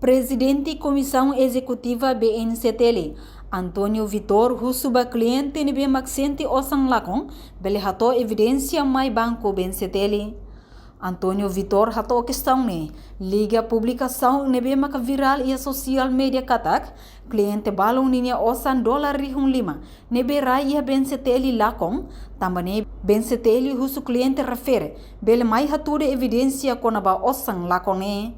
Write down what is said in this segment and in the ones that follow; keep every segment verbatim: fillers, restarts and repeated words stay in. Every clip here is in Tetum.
Prezidente Komisaun Ezekutiva B N C T L, António Vitor, husu ba kliente ne'ebé mak sente osan lakon bele hato'o evidénsia mai banku B N C T L. António Vitor hato'o kestaun ne'e liga publikasaun ne'ebé maka virál iha sosiál média katak kliente balun ninia osan dolar rihun lima ne'ebé rai iha B N C T L lakon, tanba ne'e B N C T L husu kliente refere bele mai hatudu evidénsia kona-ba osan lakon ne'e.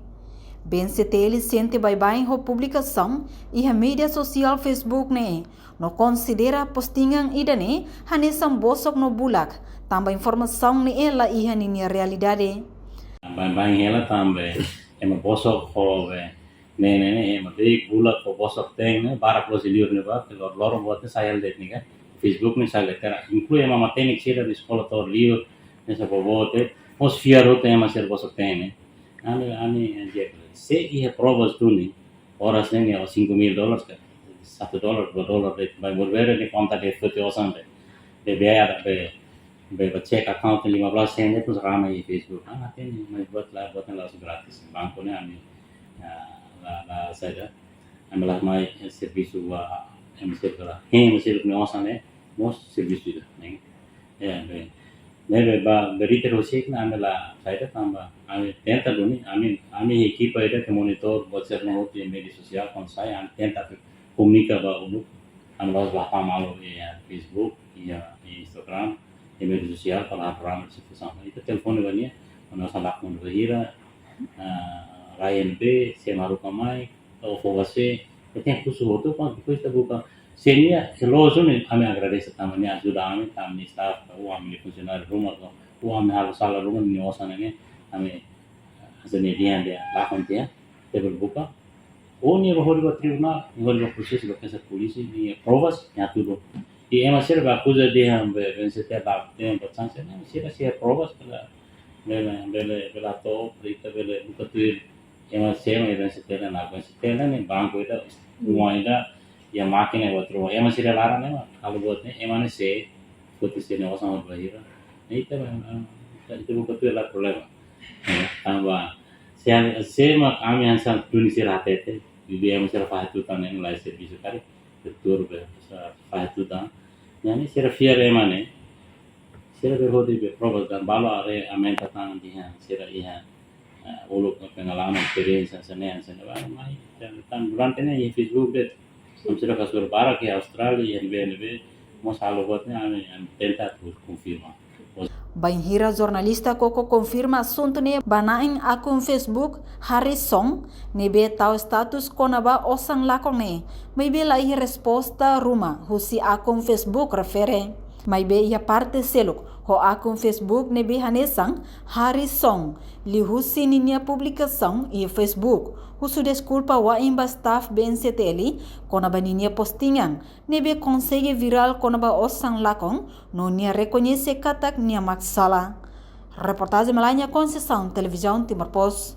B N C T L sente baibain ho publikasaun iha média sosiál Facebook ne'e, no konsidera postingan ida-ne'e hanesan bosok no bulak, tanba informasaun ne'e la iha ninia realidade. Baibain hela tanba ema bosok ho be ne'e ne'e ne'e ema de'it bulak ho bosok ten ne'e barak loos liur ne'ebá, ke lor-, loron boot sai hela de'it ne'e ka. Facebook ne'e sai hela de'it. Inklui ema matenek sira be eskola to'o liur, ne'e sa bobote, mós fiar hotu ema sira bosok ten ne'e. Ami, ami, eh, di'ak, se iha provas duni, oras ne'e ne'e, o cinco mil dólares ka, satu dolar, dua dolar, de, bai volver de konta de foti osan de, de biaya de, be, be, be cek account lima belas sen de, terus ramai di Facebook. Ah, ne'e, mais buat la, buat la gratis. Banku ne'e ami, ah, la, la saida. Ami la mai, eh, servisu ba, ema sira, ema sira ne'e osan ne'e, mós servisu ida, ne'e. Eh, be, ne'ebé ba, berita rosik na ami la saida tanba, ami tenta duni, ami, ami ekipa ida ke monitor, buat sira ne'e hotu iha média sosiál, kuandu sai, ami tenta komunika ba uluk, ami la'ós bá tama malu iha Facebook, iha Instagram, iha média sosiál, para hatudu situasaun. Ita telefone ba nia, kuandu osan lakon bainhira, ah, rai ne'ebé, sé mak haruka mai, ou fó ba sé, ita tenke husu hotu, kuandu depois ita buka. Se nia, se loos ne'e, ami agradese tanba nia ajuda ami, tanba nia staff, ou ami-nia funsionáriu ruma, ou ami halo sala ruma, nia osan ne'e, ami, hanesan nia dehan de'it, lakon tiha, ita bele buka. Ou nia bá hodi ba tribunál, nia hodi ba prosesu, ba keixa polísia, nia provas, nia hatudu. I ema sira be akuza dehan be, be se te ba, dehan ba sanse, ne'e, sira, sira provas, bele, bele, bele, bele hato'o, ita bele buka tuir, ema sira, ema sira ne'e, ema sira ne'e, banku ida, uma ida, iha mákina buat ruma, ema sira laran ne'e, halo buat ne'e, ema ne'e sé, foti sé nia osan bainhira. Ne'e ita, ita, ita buka tuir la problema. Eh, tanba, se, se mak ami hanesan duni sira hatete, bibi ema sira fahe tutan ne'e la servisu karik, betul be, sa fahe tutan. Ne'e sira fiar ema ne'e, sira bele hodi be provas dan balu haree aumenta tan dehan sira iha, eh, uluk pengalaman, esperiénsia, hanesan ne'e, hanesan ne'e, ba, mai, tan, tan durante ne'e iha Facebook de'it, ami sira kasu barak iha Austrália, iha ne'ebé, ne'ebé, mós halo buat ne'e, ami, ami tenta atu konfirma. Bainhira jornalista koko konfirma asuntu ne'e ba na'in akun Facebook Harry Song, ne'ebé tau status kona-ba osan lakon ne'e, maibé la iha resposta ruma husi akun Facebook refere. Maibé iha parte seluk ho akun Facebook ne'ebé hanesan Harry Song, liuhusi ninia publikasaun iha Facebook, husu deskulpa wa'in ba staff B N C T L kona-ba ninia postingan ne'ebé konsege virál kona-ba osan lakon, no nia rekoñese katak nia mak sala. Reportajen Melania Conceição, Televizaun Timor Post.